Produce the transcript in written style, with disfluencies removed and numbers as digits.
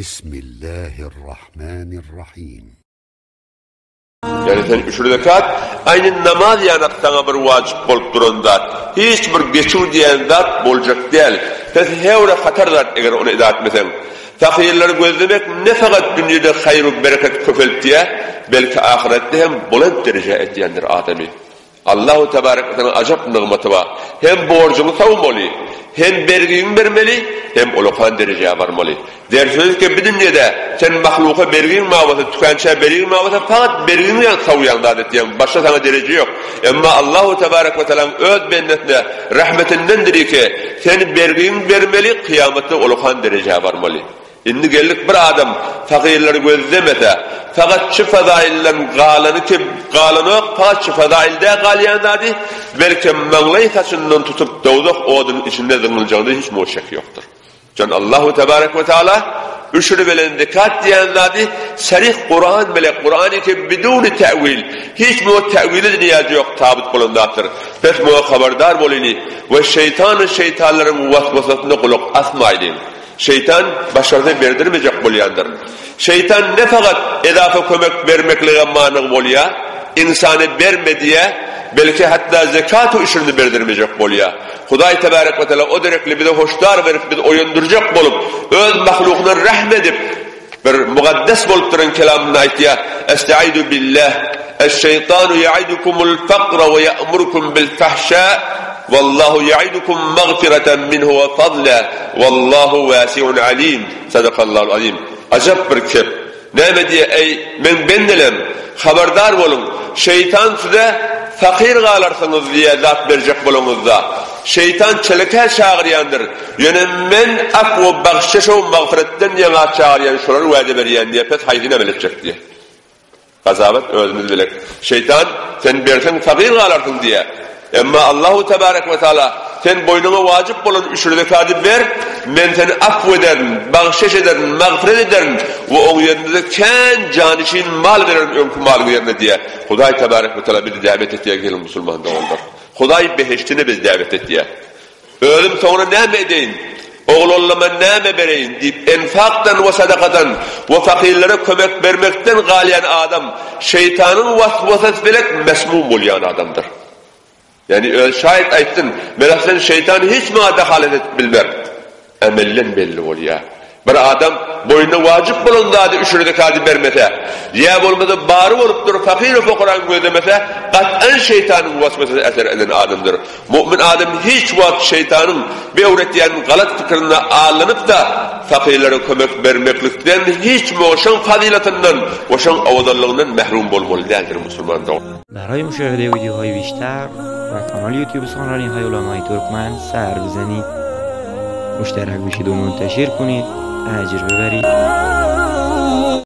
Bismillahirrahmanirrahim. Ýagny sen üşür zekat, aýny namaz ýanak saňa bir wajyp bolup duran zat. Hiç bir geçiw diýen zat boljak däl. Pes hewre hatar zat eger ony eda etmeseň. Fakyrlary gözlemek ne fakat dünýede haýr we bereket köpeltýär, belki ahyretde hem bulent derejä etýändir adamy. Allahu tebarek we tealanyň ajap nygmaty bar. Hem borjuňy sowmaly, hem bergiňi bermeli, hem ulakan derejä barmaly. Dersizki bi dünýede sen mahluka bergiň bar bolsa, tükänçä bergiň bar bolsa, fakat bergiňi ýa sowýaň zat etýäň, başga saňa dereje ýok. Emma Allahu tebarek we tealaň öz bendesine rahmetindendiriki, sen bergiňi bermeli, kyýamatda ulakan derejä barmaly. Indi geldik bir adam fakyrlary gözlemese, fakat şu fezailden galany ki galanok, fakat şu fezailde galýan zady, belkem maňlaý saçyndan tutup dowzah odunyň içinde zyňyljagynda hiç muňa şek ýokdur. Jan Allahu tebarek we taala üşür bilen zekat diýen zady sarih Kuran bile Kurany ki biduni tewil hiç muňa tewile niýazy ýok tabyt bolan zatdyr. Pes muňa habardar bolyny we şeýtany şeýtanlaryň waswasasyna gulak asmaýlyň. Şeýtan başarsa berdirmejek bolýandyr. Şeýtan ne fakat edafa kömek bermeklige manyg bolýa, ynsana berme diýä, belki hatda zekaty üşürini berdirmejek bolýa. Hudaý tebarek we teala o derekli bize hoşdar berip bizi oýandyrjak bolup, öz mahlugyna rehm edip, bir mukaddes bolup duran kelamynda aýtýa, Estaidu billah, Eş-şeýtanu ýaidukumul fakra we ýa'murukum bil fahşa, Wallahu ýaidukum magfiratan minhu we fadla, Wallahu wasiun alim. Sadakallahul azim. Ajap bir kep. Näme diýýär, Eý, meň bendelem, habardar boluň, şeýtan size fakyr galarsyňyz diýýär zat berjek bolaňyzda. Şeýtan çelekä çagyrýandyr. Ýöne men af we bagşyşa magfyretden ýaňa çagyrýan şolary wada berýän diýýär, pes haýsyny amel etjek diýýär. Gazabat özümiz bilek. Şeýtan, sen berseň fagyr galarsyň diýýär. Emma Allahu tebarek we taala, sen boýnuňa wajyp bolan üşür zekady ber, men seni afw ederin, bagşyş ederin, magfyret ederin we oň ýerine-de kän janyşin mal bererin öňki malyň ýerine diýýär. Hudaý tebarek we taala bizi däwet etýär geliň musulman doganlar. Hudaý behişdine bizi däwet etýär. Özüm soňra näme edeýin, oglanlama näme bereýin diýip, enfakdan we sadakadan we fakirlere kömek bermekden galýan adam şeýtanyň waswasasy bilen mesmum bolýan adamdyr. Ýagny özi şaýat aýtsyn, men aslen şeýtan hiç maňa dahalat edip bilmer. Emelden belli bolýar. Bir adam boýnuna wajyp bolan zady üşür zekady bermese, ýa bolmasa bary bolup durup fakyr-u-pukarany gözlemese, gat'an şeýtanyň waswasasyna eser eden adamdyr. Mu'min adam hiç wagt şeýtanyň bu öwretýän galat pikirine aldanyp-da, fakyrlara kömek bermeklikden hiç muňa şoň fazylatyndan we şoň owzallygyndan mährum bolmaly däldir musulman dogan. برای مشاهده ویدیوهای بیشتر و کانال یوتیوب سخنرانی های علمای ترکمن سر بزنید مشترک بشید و منتشر کنید اجر ببرید.